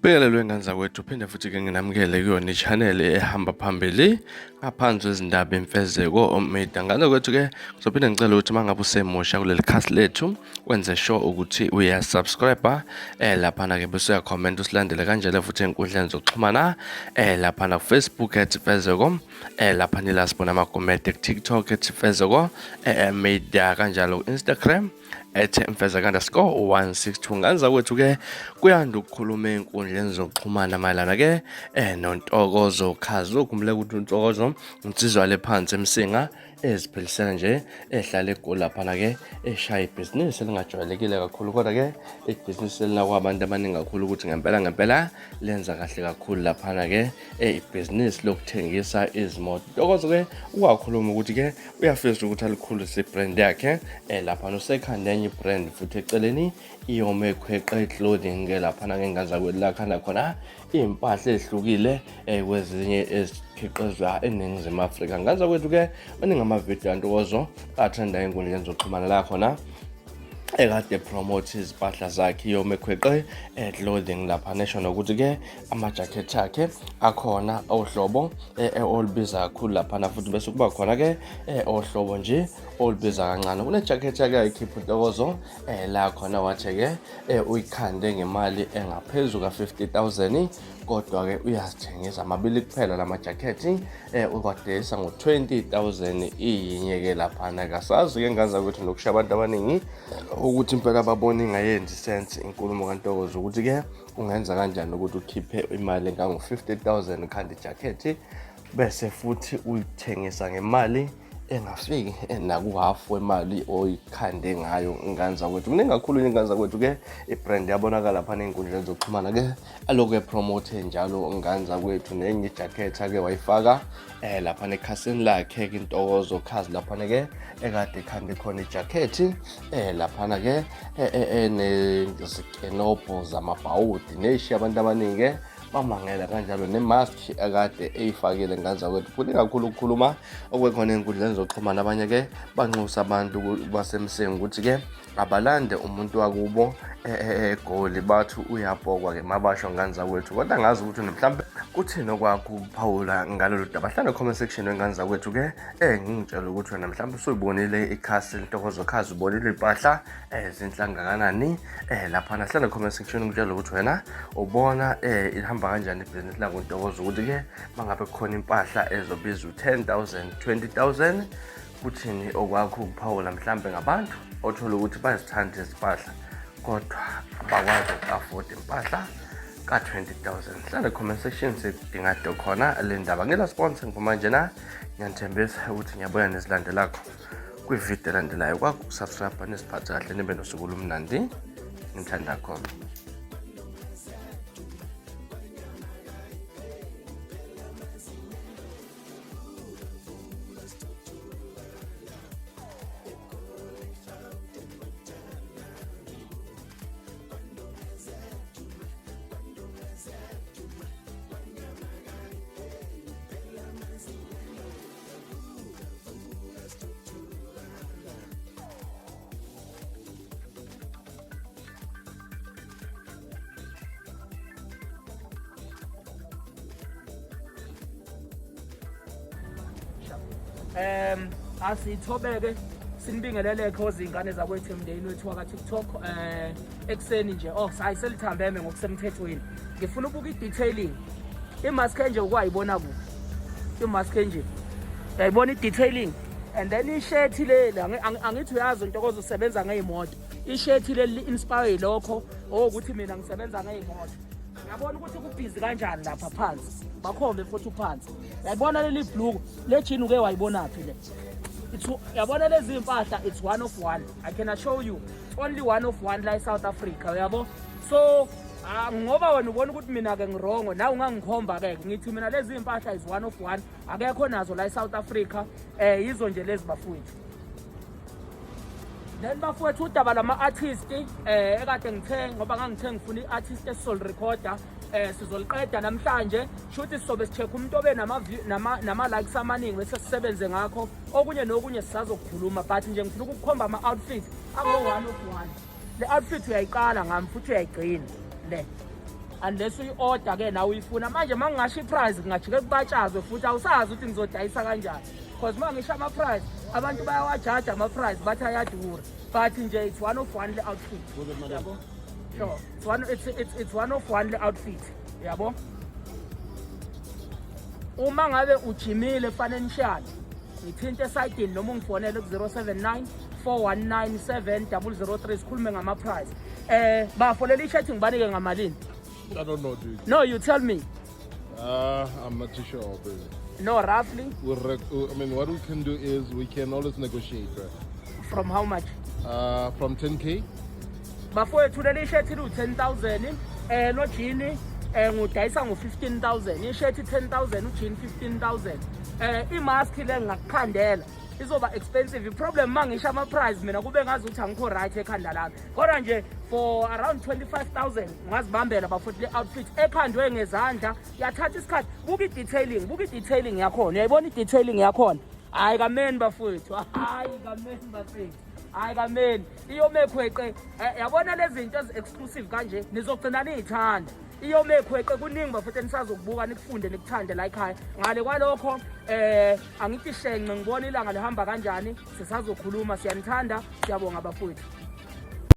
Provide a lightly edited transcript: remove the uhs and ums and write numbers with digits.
Bikelelwe ngane zakwethu phinde futhi ke nginamukele kuyona i-channel ehamba phambili ngaphansi kwezindaba imfezeko omida. Ngane zakwethu ke ngizophinde ngicela ukuthi uma ngabe usemusha kuleli khasi lethu wenze sure ukuthi uyasubscribe laphana ke bese uyakhomenta usilandele kanjalo futhi ey'nkundleni zokuxhumana laphana ku-Facebook at Mfezeko laphana ila sibona amagumede ku-TikTok at Mfezeko media kanjalo ku-Instagram at mfezeka underscore 162. Ngane zakwethu ke kuyanda ukukhuluma ey'nkundleni zokuxhumana mayelana ke noNtokozo Khazi. Ukhumbuleka ukuthi uNtokozo insizwa le phansi eMsinga eziphilisela nje ehlala eGoli laphana ke eshaya ibhizinisi elingajwayelekile kakhulu, kodwa ke ibhizinisi elinakwa abantu abaningi kakhulu ukuthi ngempela ngempela lenza kahle kakhulu laphana ke ibhizinisi lokuthengisa izimoto. Ntokozo ke wakhuluma ukuthi ke uyafisa ukuthi alikhulise ibrand yakhe laphana usekhanda enye ibrand futhi eceleni iyome khweqe clothing ke laphana ke ngane zakwethu lakhanda khona iy'mpahla ey'hlukile kwezinye ezikhiqizwa eNingizimu Afrika. Ngane zakwethu ke maningi amavidiyo kaNtokozo athanda ey'nkundleni zokuxhumana la khona ekade promote izimpahla zakhe iyome khweqe clothing lapha nesho nokuthi ke amajakhethi akhe akhona ohlobo olubiza kakhulu laphana futhi bese kuba khona ke ohlobo nje olubiza kancane. Kunejakhethi ake ayikhipha uNtokozo la khona wathi ke uyikhande ngemali engaphezu ka-50,000 kodwa ke uyazithengisa amabili kuphela la majakhethi uwadayisa ngo-20,000 iyinye ke laphana. Kasazi ke ngane zakwethu nokushiya abantu abaningi ukuthi impela babone ingayenzi sense inkulumo kaNtokozo ukuthi ke ungenza kanjani ukuthi ukhiphe imali engango-50,000 ukhande ijakhethi bese futhi uyithengisa ngemali engafiki nakuhafu wemali oyikhande ngayo ngane zakwethu. Kuningi kakhulu ingane zakwethu ke ibrand yabonakala laphana ey'nkundleni zokuxhumana ke alokhu epromote njalo ngane zakwethu nenye ijakhethi ake wayifaka laphana ekhasini lakhe ke Ntokozo Khazi laphana ke ekade ekhande khona ijakhethi laphana ke enezikenobho zamabhawudi neshiya abantu abaningi ke bamangela kanjalo nemask akade eyifakile ngane zakwethu. Kuningi kakhulu ukukhuluma okwekhona ey'nkundleni zokuxhumana, abanye ke banxusa abantu baseMsinga ukuthi ke abalande umuntu wakubo eGoli, bathi uyapokwa ke mabasho ngane zakwethu. Kodwa ngazi ukuthi mhlawumbe kuthini okwakho ukuphawula ngalolu daba. Hlala comment section wengane zakwethu ke ngingitshela ukuthi wena mhlawumbe usuyibonile ikhasi Ntokozo Khazi, ubonile iy'mpahla zinhle kangakanani laphana. Hlala comment section ungitshela ukuthi wena ubona ihamba kanjani ibhizinisi lakuNtokozo, ukuthi ke mangabe kukhona impahla ezobiza u-10,000 20,000 kuthini okwakho ukuphawula mhlambe ngabantu othola ukuthi bayazithanda izimpahla kodwa abakwazi uku-afford impahla ka-20,000. Hlala comment section sidingade khona le ndaba. Ngila sponsor ngiphuma njena, ngiyanithembisa ukuthi ngiyabuya nezilandelakho kwividiyo elandelayo. Kwakho ukusubscribe nisiphathe kahle nibe nosuku olumnandi. Ngithanda khona. Asithobeke sinibingelele khozi ingane zakwethu emndenini wethu waka TikTok ekuseni nje. Oh, sayi selithambeme ngokusemthethweni. Ngifuna ubuka i-detailing. I-mask enje ukwayibona kuphi? I-mask enje. Uyayibona i-detailing? And then ishethi leli angithi uyazi Ntokozo usebenza ngey'moto. Ishethi leli li-inspire lokho ukuthi mina ngisebenza ngey'moto. Uyabona ukuthi kubhizi kanjani lapha phansi. Bakhombe futhi uphansi. Uyayibona leli bhluku le jean uke wayibonaphi le? It's uyabona lezi impahla, it's one of one. I can assure you it's only one of one la eSouth Africa, uyabo? So ngoba wena ubona ukuthi mina ke ngirongo, nawe ungangikhomba ke ngithi mina lezi impahla is one of one, akekho nazo la eSouth Africa. Yizo nje lezi bafowethu. Then bafowethu udaba lama artist ekade ngithe ngoba ngangithe ngifuna i-artist esizol recorder sizoliqeda namhlanje. Shuthi sizobe si-check umuntu obe nama likes amaningi bese sisebenze ngakho. Okunye nokunye sisazokukhuluma, but nje ngifuna ukukukhomba ama outfit ango one of one. Le outfit uyayiqala ngami futhi uyayigcina le. Unless uyi-order ke nawe uyifuna. Manje uma ngingasho i-price kungajike kubatshazwe futhi, awusazi ukuthi ngizodayisa kanjani, because uma ngisho ama-price abantu bayawajaja ama-price, bathi ayadura, but nje it's one of one le outfit, yabo. Sure, it's one of one le outfit, yabo. Uma ngabe ujimile financial, ngithinte esayidini noma ungifonele ku-079 419 7003, sikhulume ngama-price. Bafo, leli shirt ngibanike ngamalini? I don't know, dude. No, you tell me. I'm not too sure, bro. No, roughly. I mean, what we can do is we can always negotiate, bro. From how much? From 10K. Bafowethu, leli shirt liwu-10 000, lo jini ngudayisa ngo-15 000. Ishethi 10 000, ujini 15 000. I-mask le ngingakukhandela, izoba expensive. I-problem uma ngisho ama-price mina kube ngazi ukuthi angikho right ekhanda lami, kodwa nje for around 25 000 ungazibambela, bafowethu, le outfit ekhandwe ngezandla. Yathatha isikhathi. Buka i-detailing, buka i-detailing yakhona. Uyayibona i-detailing yakhona? Hhayi kameni bafowethu, hhayi kameni bafowethu, hhayi kameni. Iyomekhweqe, yabona lezi zinto ezi-exclusive kanje nizogcina niy'thanda. Iyomekhweqe kuningi, bafethu, enisazokubuka, nikufunde, nikuthande la ekhaya. Ngale kwalokho, angithi shenxe, ngibona ilanga lihamba kanjani, sisazokhuluma. Siyanithanda, siyabonga bafowethu.